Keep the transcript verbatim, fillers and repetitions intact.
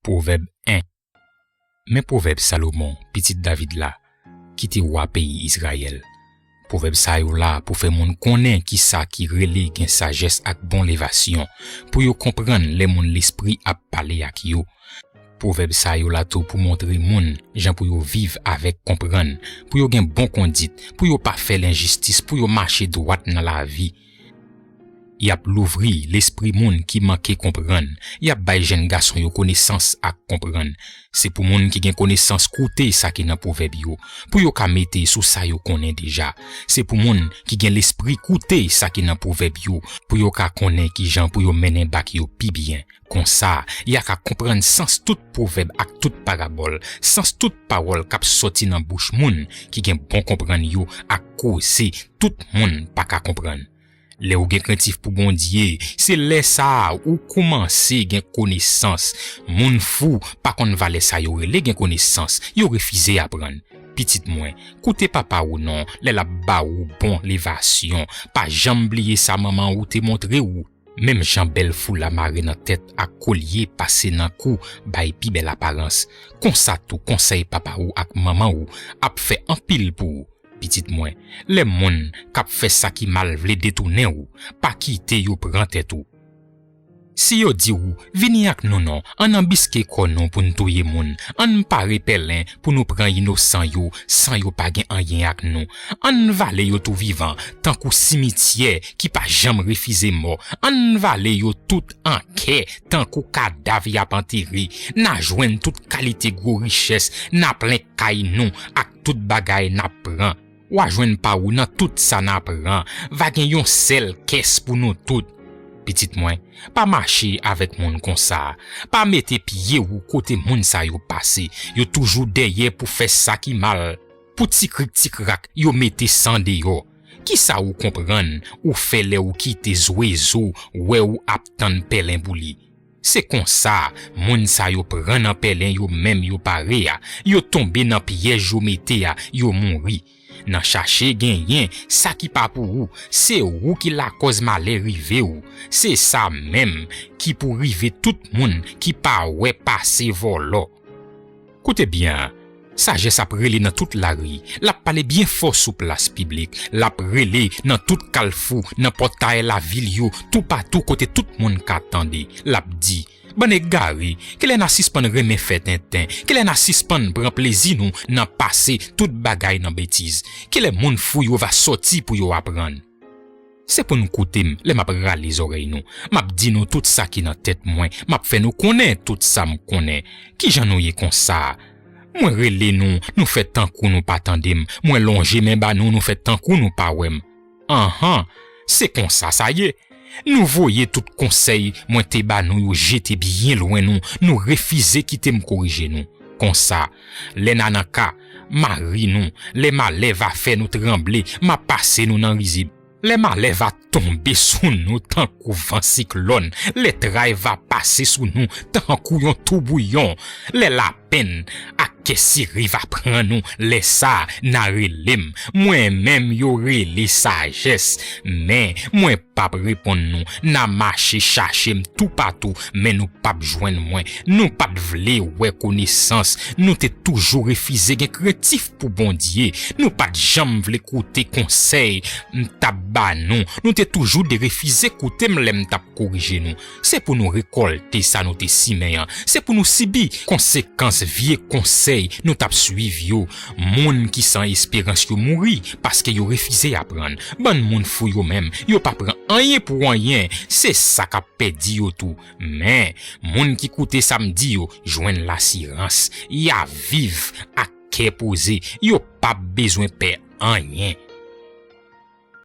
Pwovèb en. Men pwovèb Salomon, pitit David la, ki te wa peyi Izrayèl. Pwovèb sa yo la pou fè moun konnen kisa ki rele gen sajès ak bon levasyon, pou yo konprann lè moun lespri ap pale ak yo. Pwovèb sa yo la tou pou montre moun jan pou yo viv avèk konprann, pou yo gen bon kondit, pou yo pa fè lenjistis, pou yo mache dwat nan lavi. Y ap louvri lespri moun ki manke konprann. Y ap bay jèn gason yo konesans ak konprann. Se pou moun ki gen konesans koute sa ki nan pwovèb yo, pou yo ka mete sou sa yo konnen deja. Se pou moun ki gen lespri koute sa ki nan pwovèb yo, pou yo ka konnen kijan pou yo mennen bak yo pi byen. Konsa, y a ka konprann sans tout pwovèb ak tout parabòl, sans tout pawòl k ap sòti nan bouch moun ki gen bon konprann yo ak koze tout moun pa ka konprann. Lè ou gen krentif pou Bondye, se lè sa a ou kòmanse gen konesans. Moun fou pa konn valè sa yo rele gen konesans, yo refize aprann. Pitit mwen, koute papa ou non lè l ap ba ou bon levasyon. Pa janm bliye sa manman ou te montre ou. Menm jan bèl foula mare nan tèt ak kolye pase nan kou bay pi bèl aparans, konsa tou konsèy papa ou ak manman ou ap fè anpil pou ou. Pitit mwen, lè moun k ap fè sa ki mal vle detounen ou, pa kite yo pran tèt ou. Si yo di w, "Vini ak nou non, ann anbiske kò nou pou n touye moun, ann pare pèlen pou nou pran inosan yo san yo pa gen anyen ak nou, ann vale yo tou vivan, tankou simityè ki pa janm refize mò, ann vale yo tout an kè, tankou kadav y ap antere, n a jwenn tout kalite gwo richès, n a plen kay nou ak tout bagay n ap pran." W a jwenn pa ou nan tout sa n a pran. Va gen yon sèl kès pou nou tout. Pitit mwen, pa mache avèk moun konsa. Pa mete pye ou kote moun sa yo pase. Yo toujou dèyè pou fè sa ki mal. Pou ti krik ti krak, yo mete san deyò. Kisa ou konprann ou fè lè ou kite zwezo wè ou ap tann pèlen pou li? Se konsa, moun sa yo pran nan pèlen yo menm yo pare a, yo tonbe nan pyèj yo mete a, yo mouri. Nan chache genyen sa ki pa pou ou, se ou ki lakòz malè rive ou. Se sa menm ki pou rive tout moun ki pa wè pase vòlò. Koute byen, sajès ap rele nan tout lari, l ap pale byen fò sou plas piblik, l ap rele nan tout kalfou, nan pòtay lavil yo, toupatou kote tout moun ka tande. L ap di, "Bann egare, kilè n a sispann renmen fè tenten? Kilè n a sispann pran plezi nou nan pase tout bagay nan betiz? Kilè moun fou yo va sòti pou yo aprann?" Se pou n koute m lè m ap rale zòrèy nou. M ap di nou tout sa ki nan tèt mwen. M ap fè nou konnen tout sa m konnen. Kijan nou ye konsa? Mwen rele nou, nou fè tankou nou pa tande m. Mwen lonje men ba nou, nou fè tankou nou pa wè m. Anhan, se konsa sa ye. Nou voye tout konsèy mwen te ba nou yo jete byen lwen nou. Nou refize kite m korije nou. Konsa, lè n a nan ka, mari nou, lè malè va fè nou tranble, m a pase nou nan rizib. Lè malè va tonbe sou nou tankou van siklòn, lè tray va pase sou nou tankou yon toubouyon, lè lapenn ak kè sere va pran nou, lè sa a, n a rele m. Mwen menm yo rele sajès, men mwen p ap reponn nou. N a mache chache m toupatou, men nou p ap jwenn mwen. Nou pa t vle wè konesans. Nou te toujou refize gen krentif pou Bondye. Nou pa t janm vle koute konsèy m t ap ba nou. Nou te toujou de refize koute m lè m t ap korije nou. Se pou nou rekòlte sa nou te simen an. Se pou nou sibi konsekans vye konsèy nou t ap swiv yo. Moun ki san esperans yo mouri paske yo refize aprann. Bann moun fou yo menm, yo pa pran anyen pou anyen. Se sa k ap pèdi yo tou. Men, moun ki koute sa m di yo, jwenn lasirans. Y a viv ak kè poze. Yo p ap bezwen pè anyen.